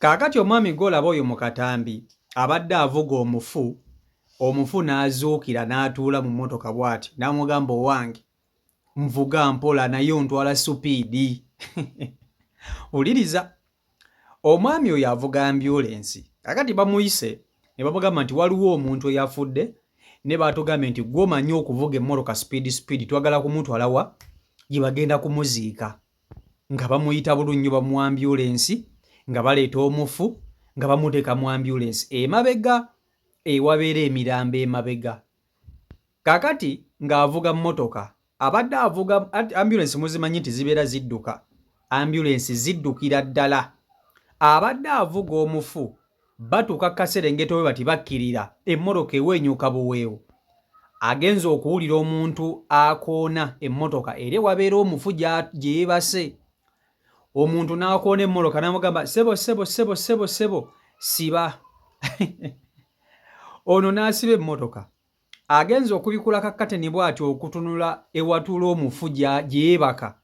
Kaakati omwami gw'olaba oyo mu katambi abadde avuga omufu, omufu n'azuukira n'atuula mu mmotoka bw'ati n'amugamba owange nvuga mpola naye ontwala supiidi. Wuliriza, omwami oyo avuga ambyulensi. Kaakati bamuyise ne bamugamba nti waliwo omuntu eyafudde ne baatugambye nti ggwe omanyi okuvuga emmotoka sipiidi sipiidi twagala kumutwala wa gye bagenda kumuziika. Nga bamuyita bulungi nnyo bamuwa ambyulensi nga baleeta omufu nga bamuteeka mu ambyulensi emabega ewabeera emirambo emabega. Kaakati ng'avuga mmotoka abadde avuga ambyulensi muzimanyi nti zibeera zidduka, ambyulensi ziddukira ddala. Abadde avuga omufu batuuka ku kaserengeto bwe bati bakkirira, emmotoka eweenyuka buweewo. Agenze okuwulira omuntu akoona emmotoka era ewabeera omufu gye yeebase. Omuntu n'akoona emmotoka n'amugamba ssebo ssebo ssebo ssebo ssebo siba. Ono n'asiba emmotoka. Agenze okubikula ka kateni bw'ati okutunula ewatuula omufu gye yeebaka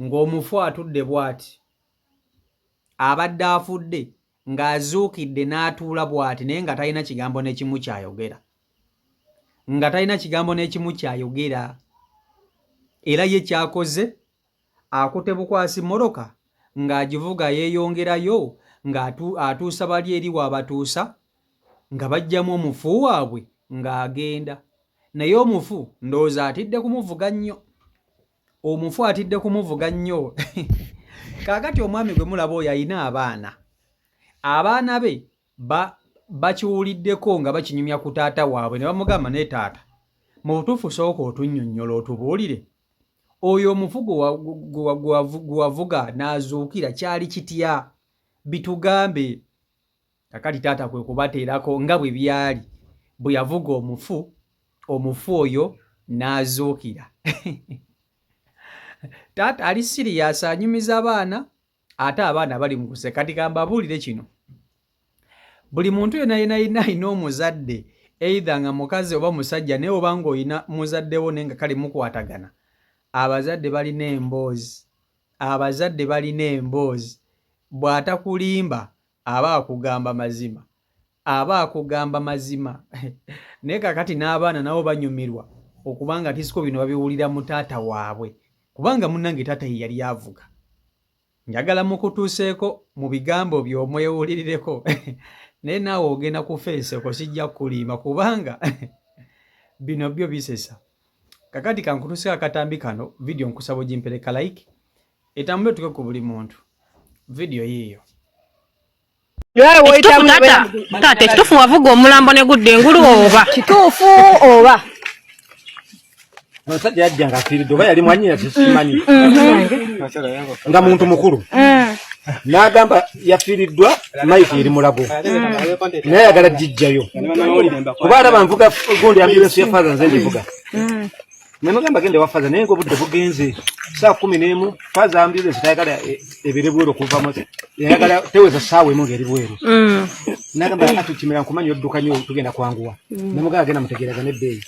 ng'omufu atudde bw'ati. Abadde afudde ng'azuukidde n'atuula bw'ati naye nga talina kigambo n'ekimu ky'ayogera. Nga talina kigambo n'ekimu ky'ayogera. Era ye ky'akoze akutte bukwasi mmotoka ng'agivuga yeeyongerayo ng'atuusa bali eri w'abatuusa nga baggyamu omufu waabwe ng'agenda. Naye omufu ndowooza atidde kumuvuga nnyo. Omufu atidde kumuvuga nnyo. Kaakati omwami gwe mulaba oyo alina abaana. Abaana be ba bakiwuliddeko nga bakinyumya ku taata waabwe ne bamugamba naye taata mu butuufu sooka otunnyonnyola otubuulire oyo omufu gwe wavuga n'azuukira kyali kitya bitugambe. Kakati taata kwe kubateerako nga bwe byali bwe yavuga omufu, omufu oyo n'azuukira. Taata ali siriyasi anyumiza baana ate abaana bali mu kuseka. Kati kambabuulire kino, buli muntu yena yena yena alina omuzadde either nga mukazi oba musajja, naye oba ng'olina muzadde wo naye nga kale mukwatagana, abazadde balina emboozi, abazadde balina emboozi bw'atakulimba aba akugamba mazima, aba akugamba mazima. Naye kakati n'abaana nabo banyumirwa okubanga tisiko bino babiwulira mu taata waabwe, kubanga munnange taata ye yali avuga. Njagala mukutuuseeko mu bigambo byo omwewulirireko naye naawe ogenda kufa enseko sijja kukulimba kubanga bino byo bisesa. Kakati kankutuuseko akatambi kano, vidiyo nkusaba ogimpereka like etambule tuke ku buli muntu vidiyo yiiyo. Ekituufu taata, taata ekituufu wavuga omulambo ne gudda engulu oba? Kituufu oba? Omusajja yajja nga afiiridde oba yali mwanyina sikimanyi nga muntu mukulu n'agamba yafiiriddwa mayiti eri mulago naye ayagala gijjayo kuba alaba nvuga gundi ambulensi ya faaza nze ngivuga Nemugamba genda ewa faza naye ng'obudde bugenze saa 11 faza ambulance tayagala e, ebeere bweru okuva mu yayagala teweza ssaawa emu ng'eri bweru mm. nagamba ati kimera nkumanyi odduka nnyo tugenda kwanguwa mm. nemugamba genda mutegeeragana ebbeeyi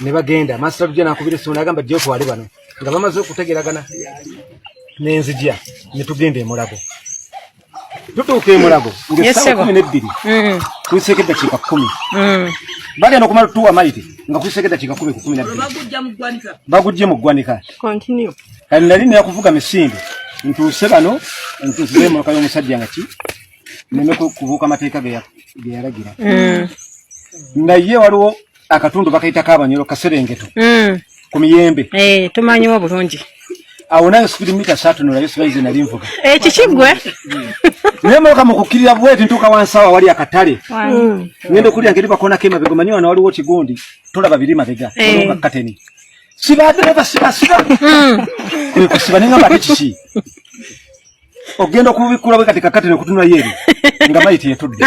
ne bagenda masita lujja nakubira essimu nagamba jja otwale bano nga bamaze okutegeeragana nenzija ne tugenda emulago tutuuka emulago ngaessaawa 12 kuyiseeko eddakiika 10 bagenda okumala tuwa mayiti nga kuyiseeko eddakiika 10 ku 12 bagujje mu ggwanika kati nali nina kuvuga misinde ntuuse bano ntuusize emmotoka y'omusajja nga ki neme kubuuka mateeka ge yalagira mm. naye waliwo akatundu bakayitako abanyolo kaserengeto mm. ku miyembe eh, tumanyiwo bulungi awo nayo sipidi mita satunulayo simanyi ze nali nvuga ekiki eh, gwe naye motoka mu kukkirira bweti ntuuka wansi awo awali akatale mm. ngenda okulira ngeri bakoonako emabega omanyi wano waliwo kigundi tolaba biri mabega eh. kateni siba dereva siba siba mm. kusiba nengamba ate kiki ogenda okubikkula bwe kati kakati nekutunula yeeri nga mayiti yetudde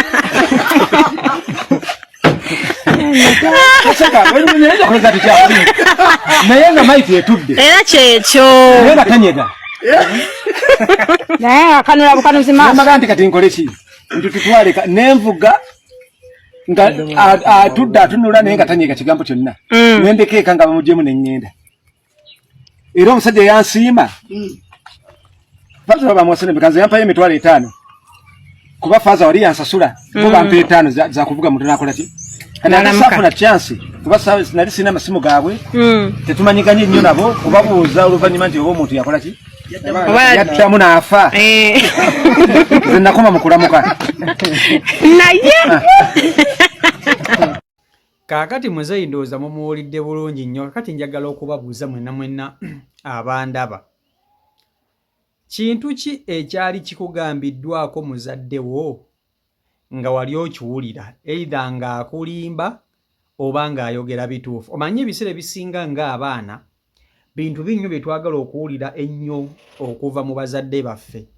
naye nga mayiti etudde era kyekyo naye nga tanyega naye akanula bukanuzi maaso nti kati nkole ki nti tutwaleka nenvuga nga atudde atunula naye nga tanyega kigambo kyonna mm. nendeka eka nga bamugyemu neŋŋenda era omusajja yansiima mm. bazoba bamuwasene bikanze yampayo 500,000. Kuba faaza wali yansasula bo bampa 5 za kuvuga muntu nakola ki safuna chance kuba nali sina amasimu gaabwe tetumanyiganye nnyo nabo kubabuuza oluvannyuma nti oba omuntu yakola ki yaddamu n'afa nze nakoma mu kulamuka naye. Kaakati muzeeyi ndowooza mumuwulidde bulungi nnyo. Kakati njagala okubabuuza mwenna mwenna abandaba, kintu ki ekyali kikugambiddwako muzadde wo nga wali okiwulira, either ng'akulimba oba ng'ayogera bituufu? Omanyi ebiseera ebisinga ng'abaana bintu binnyo bye twagala okuwulira ennyo okuva mu bazadde baffe.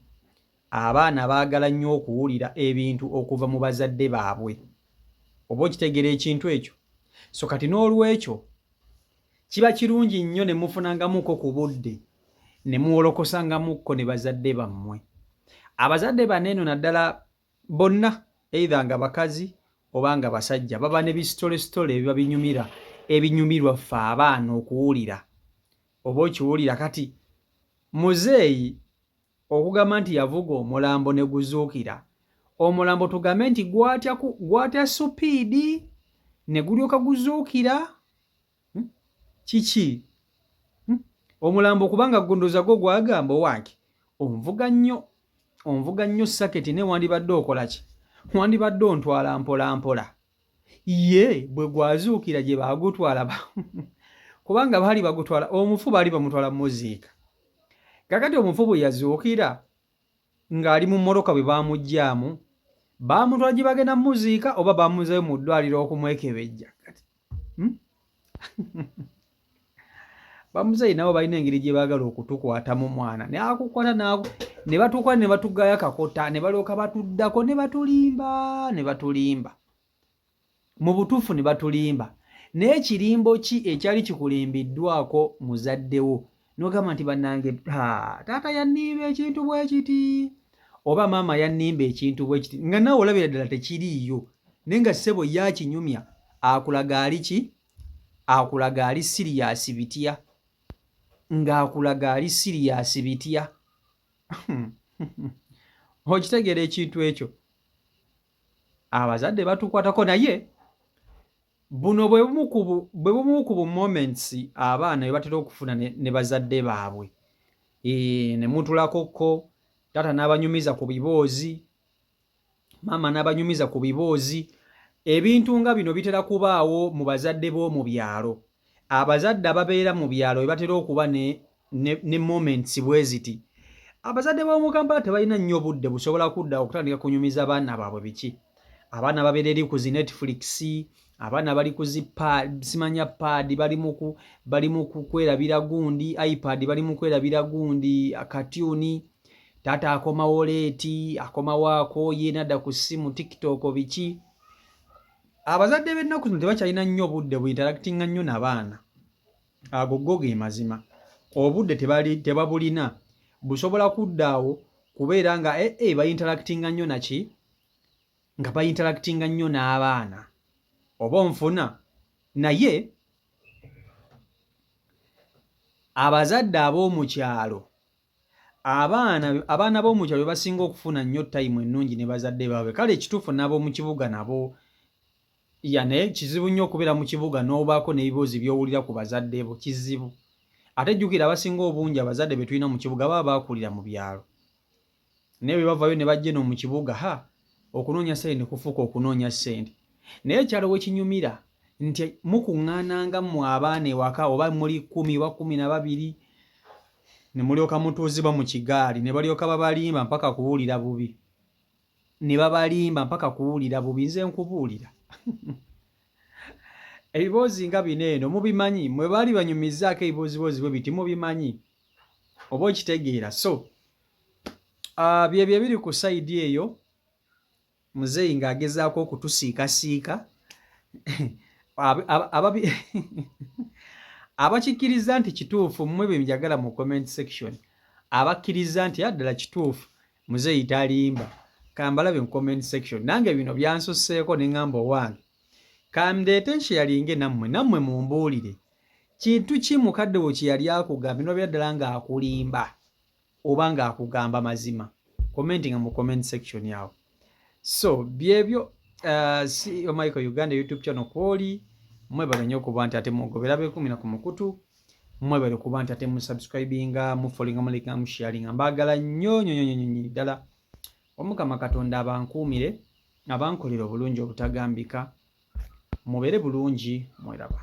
Abaana baagala nnyo okuwulira ebintu okuva mu bazadde baabwe, oba okitegeera ekintu ekyo? So kati n'olwekyo kiba kirungi nnyo ne mufunangamuko ku budde ne muwolokosangamukko ne bazadde bammwe. Abazadde bano eno naddala bonna, either nga bakazi oba nga basajja, baba ne bisitolesitole ebiba binyumira, ebinyumirwa ffe abaana okuwulira, oba okiwulira? Kati muzeeyi okugamba nti yavuga omulambo ne guzuukira, omulambo tugambe nti gwatya speed ne gulyoka guzuukira? Kiki? Omulambo kubanga gundoza gwo gwagamba, "Owange onvuga nnyo, onvuga nnyo saketi, ne wandibadde okola ki? Wandibadde ontwala mpola mpola." Ye bwe gwazuukira gye baagutwala, kubanga baali bagutwala, omufu baali bamutwala muziika. Kakati omufu bwe yazuukira ng'ali mu mmotoka, bwe baamuggyaamu baamutwala gye bagenda muziika oba bamuzeeyo mu ddwaliro okumwekebejja? Kati Bamuzeeyi nabo balina engeri gye baagala okutukwatamu. Mwana naye akukwata ne batukwata ne batugaya kakota ne balyoka batuddako ne batulimba ne batulimba mu butuufu ne batulimba. Naye kirimbo ki ekyali kikulimbiddwako muzaddewo n'ogamba nti, "Bannange, taata yannimba ekintu bwe kiti oba maama yannimba ekintu bwe kiti," nga naawe olabira ddala tekiriiyo, naye nga ssebo ye akinyumya akulaga ali ki, akulaga ali serious bitya, ng'akulaga ali serious bitya? Okitegeera ekintu ekyo? Abazadde batukwatako, naye buno bwe bumu ku bu moments abaana bwe batera okufuna ne bazadde baabwe, ne mutulakokko, taata n'abanyumiza ku biboozi, maama n'abanyumiza ku biboozi. Ebintu nga bino bitera kubaawo mu bazadde b'omu byalo. Abazadde ababeera mu byalo bwe batera okuba ne moments bwe ziti. Abazadde b'omu Kampala tebalina nnyo budde busobola kudda okutandika kunyumiza baana baabwe biki. Abaana babeera eri ku zi Netflix, abaana bali ku zi simanya pad, bali mu kwerabira gundi iPad, bali mu kwerabira gundi cartoon. Taata akomawo late, akomawo akooye, nadda ku ssimu, TikTok, biki. Abazadde b'ennaku zino tebakyalina nnyo budde buinteractinga nnyo n'abaana. Ago go ge mazima. Obudde tebabulina busobola kudda awo kubeera nga bainteractinga nnyo naki, nga bainteractinga nnyo n'abaana, oba onfuna? Naye abazadde ab'omu kyalo, abaana b'omu kyalo be basinga okufuna nnyo time ennungi ne bazadde baabwe. Kale ekituufu n'ab'omu kibuga nabo ya, naye kizibu nnyo okubeera mu kibuga n'obaako n'ebiboozi by'owulira ku bazadde bo, kizibu. Ate jjukira abasinga obungi abazadde be tulina mu kibuga baba baakulira mu byalo, naye bwe bavayo ne bajja eno mu kibuga, ha, okunoonya ssente ne kufuuka okunoonya ssente. Naye ekyalo we kinyumira nti mukuŋŋaananga mmwe abaana ewaka, oba muli 10 oba 12, ne mulyoka mutuuzibwa mu kigaali ne balyoka babalimba mpaka kuwulira bubi, ne babalimba mpaka kuwulira bubi. Nze nkubuulira, ebiboozi nga bino eno mubimanyi, mwe baali banyumizaako ebibooziboozi bwe biti mubimanyi, oba okitegeera? So byebyo ebiri ku side eyo. Muzeeyi ng'agezaako okutusiikasiika. Abakikkiriza nti kituufu, mmwe bwe njagala mu comment section. Abakkiriza nti ddala kituufu, muzeeyi talimba, kambalabe mu comment section. Nange bino byansusseeko ne ŋŋamba, owange kandeete nsharinge nammwe mumbuulire kintu ki mukadde wo kye yali akugambye nolabira ddala ng'akulimba oba ng'akugamba mazima. Commentinga mu comment section awo. So byebyo. CEO Michael Uganda YouTube channel kwoli, mwebale nnyo okuba nti ate mugobera bekumira ku mukutu, mwebale okuba nti ate musubscribinga, mufollowinga, mulikinga, musharinga. Mbaagala nnyo nnyo nnyo nnyo ddala. Omukama Katonda abankuumire, abankolera obulungi obutagambika. Mubeere bulungi, mweraba.